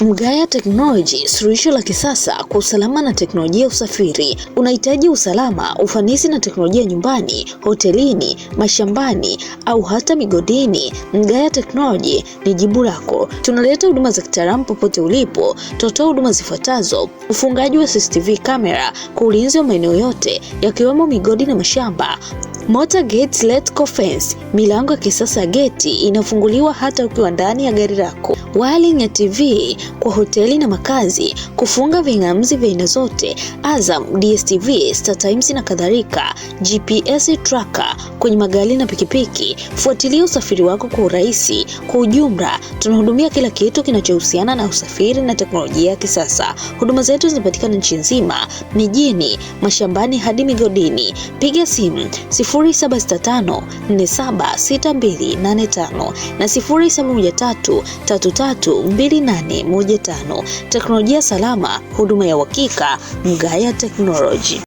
Mgaya Technology, suluhisho la kisasa kwa usalama na teknolojia ya usafiri. Unahitaji usalama, ufanisi na teknolojia nyumbani, hotelini, mashambani au hata migodini? Mgaya Technology ni jibu lako. Tunaleta huduma za kitaalamu popote ulipo. Tunatoa huduma zifuatazo: ufungaji wa CCTV camera kwa ulinzi wa maeneo yote yakiwemo migodi na mashamba, Motor Gates Letco Fence, milango ya kisasa ya geti inafunguliwa hata ukiwa ndani ya gari lako. Wiring ya TV kwa hoteli na makazi, kufunga ving'amuzi vya aina zote, Azam, DSTV, Star Times na kadhalika, GPS tracker kwenye magari na pikipiki. Fuatilia usafiri wako kwa urahisi. Kwa ujumla, tunahudumia kila kitu kinachohusiana na usafiri na teknolojia ya kisasa. Huduma zetu zinapatikana nchi nzima, mijini, mashambani hadi migodini. Piga simu 0765476285 na 0713332815. Teknolojia salama, huduma ya uhakika. Mgaya Technology.